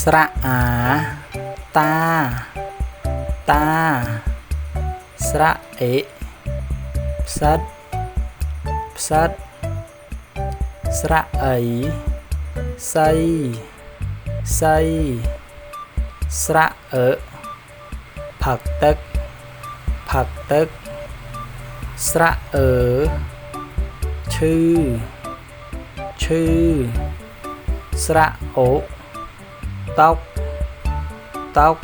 ស្រៈអាតាតាស្រៈអេផ្សិតផ្សិតស្រៈអីសីសីស្រៈអឺផឹកទឹកផឹកទឹកស្រៈអឺឈឺឈឺស្រៈអូតុកតុក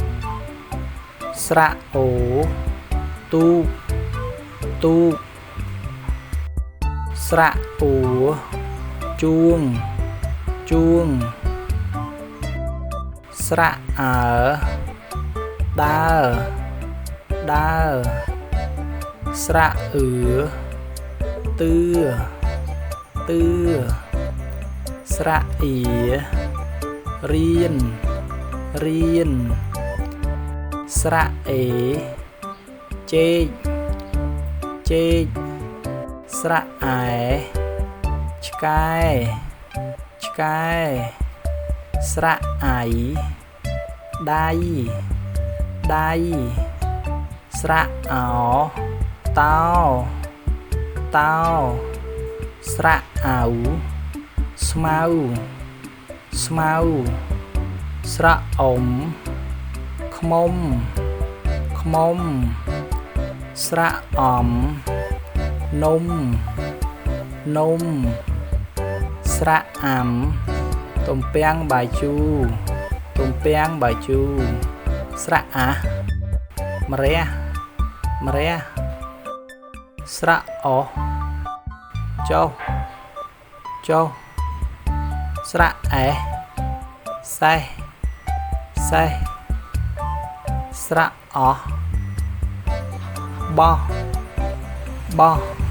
ស្រៈអូទូកទូកស្រៈអ៊ូជួងជួងស្រៈអើដើរដើរស្រៈអឺទឿទឿស្រៈអ៊ីរៀនរៀនស្រៈអេចេកចេកស្រៈអែឆ្កែឆ្កែស្រៈអៃដៃដៃស្រៈអោតោតោស្រៈអៅស្មៅស្មៅស្រៈអុំខ្មុំខ្មុំស្រៈអំនំនំស្រៈអាំទំពាំងបាយជូរទំពាំងបាយជូរស្រៈអាម្រះម្រះស្រៈអោចុះចុះស្រៈអេសេះសេះស្រៈអោះបោះបោះ។